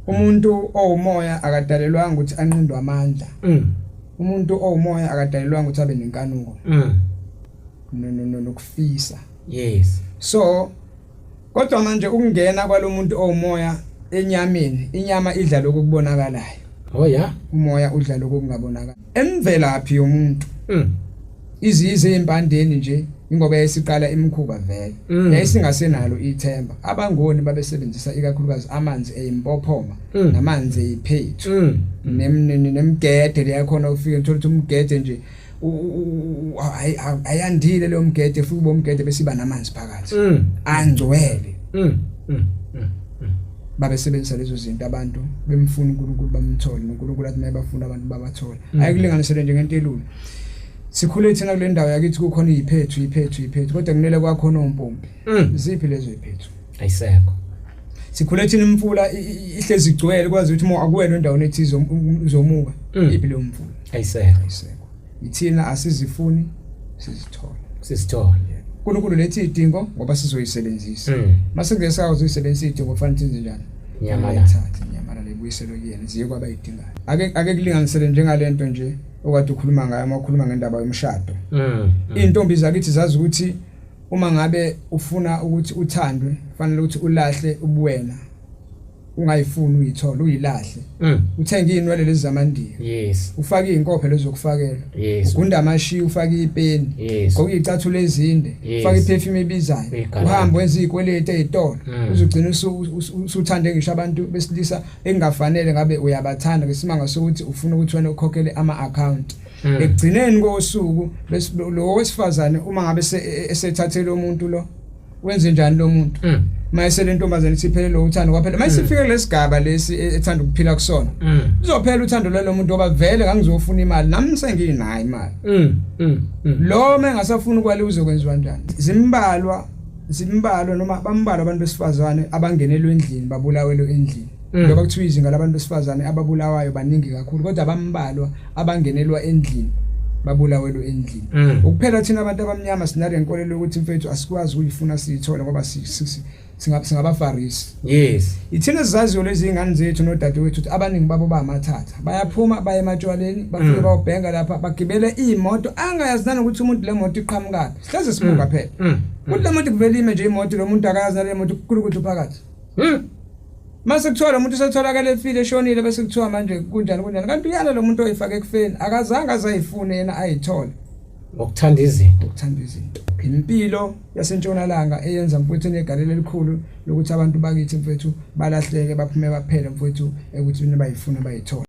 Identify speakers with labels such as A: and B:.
A: Umuntu owumoya akadalelwanga ukuthi anqindwe amandla. Umuntu owumoya akadalelwanga ukuthi abe nenkanuko nokufisa. So kodwa manje ukungena kwalomuntu owumoya enyameni, inyama idla lokhu kubonakalayo.
B: Oh yeah.
A: Umoya udla lokhu kungabonakali. Emvelaphi yomuntu izize empandeni nje ingoba yayisiqala imikhuba vele. Yayisingasenalo ithemba. Abangoni babesebenzisa ikakhulukazi amanzi eyimpophoma namanzi eyiphethu. Nemgede leyakhona ufike uthola ukuthi umgede nje ayandile leyo mgede, futhi bomgede besiba namanzi phakathi angcwele. Babesebenzisa lezo zinto abantu bemfuna uNkulunkulu bamthole, noNkulunkulu athi mayebafuna abantu babathole. Ayikulinganisele nje ngento elula. Sikhule thina kule ndawo yakithi kukhona iy'phethu iy'phethu iy'phethu, kodwa kumele kwakhona ompompi. Ziphi lezo y'phethu?
B: Ayisekho.
A: Sikhule thina imfula ihlezi igcwele, kwazi ukuthi uma akuwena endaweni ethize uzomuka. Iphi leyo mfula?
B: Ayisekho.
A: Ayisekho. Ithina asizifuni, sizithola.
B: Sisithola.
A: uNkulunkulu lethi idingo ngoba sizoyisebenzisa. Mase kungesakwazi ukuyisebenzisa idingo, kufanele senze njani?
B: Nyamalala.
A: Ayithathe nyamalala ibuyiselwe kuyena, ziye kwabayidingayo. Ake kulinganisele njengalento nje okade ukhuluma ngayo uma ukhuluma ngendaba yomshado. Iy'ntombi zakithi zazi ukuthi uma ngabe ufuna ukuthi uthandwe kufanele ukuthi ulahle ubuwena, ungayifuni uyithole, uyilahle. Uthenge iy'nwele lezi zamandiya. Ufake iy'nkophe lezi zokufakela. Ugunda amashiya, ufake ipeni. Ugqoke iy'cathulo ezinde, ufake iperfume ebizayo. Uhambe wenze iy'kweletu ey'tolo. Uzugcina usuthande ngisho abantu besilisa engafanele ngabe uyabathanda ngesimanga sokuthi ufuna ukuthi wena ukhokhele ama-account. Ekugcineni kosuku lo wesifazane uma ngabe esethathele umuntu lo, wenze njani lo muntu? Mayesele intombazane isiphele lo uthando kwaphela. Mayisifike kulesigaba lesi ethanda ukuphila kusona, izophela uthando lwalo muntu ngoba vele ngangizofuna imali, nami senginayo imali. Lo mengasafuni ukwali uzokwenziwa kanjani? Zimbalwa, zimbalwa noma bambalwa abantu besifazane abangenelwe endlini babulawelwe endlini. Njengoba kuthiwa izinga labantu besifazane ababulawayo baningi kakhulu, kodwa bambalwa abangenelwa endlini babulawelwe endlini. Ukuphela thina abantu abamnyama sinale nkolelo yokuthi mfethu asikwazi ukuyifuna siyithole ngoba singabafarisi. Ithina esizaziyo lezi ingane zethu nodadewethu ukuthi abaningi babo bayamathatha. Bayaphuma baye ematshwaleni, bafike bayobhenga lapha, bagibele imoto angayazi nanokuthi umuntu le moto iqhamukaphi. Sihleze sibuka phela. Kuthi le moto kuvele ime nje imoto, lo muntu akayazi nale moto kukhulu phakathi. Mase kuthiwa lo muntu usetholakele efile eshonile, bese kuthiwa manje kunjani kunjani, kanti uyala lo muntu oyifake ekufeni akazange azayifune yena ayithole.
B: Ngokuthanda izinto.
A: Ngokuthanda izinto. Impilo yasentshonalanga eyenza mfowethu enegalelo elikhulu lokuthi abantu bakithi mfowethu balahleke baphume baphele mfowethu ekuthini bayifuna bayithole.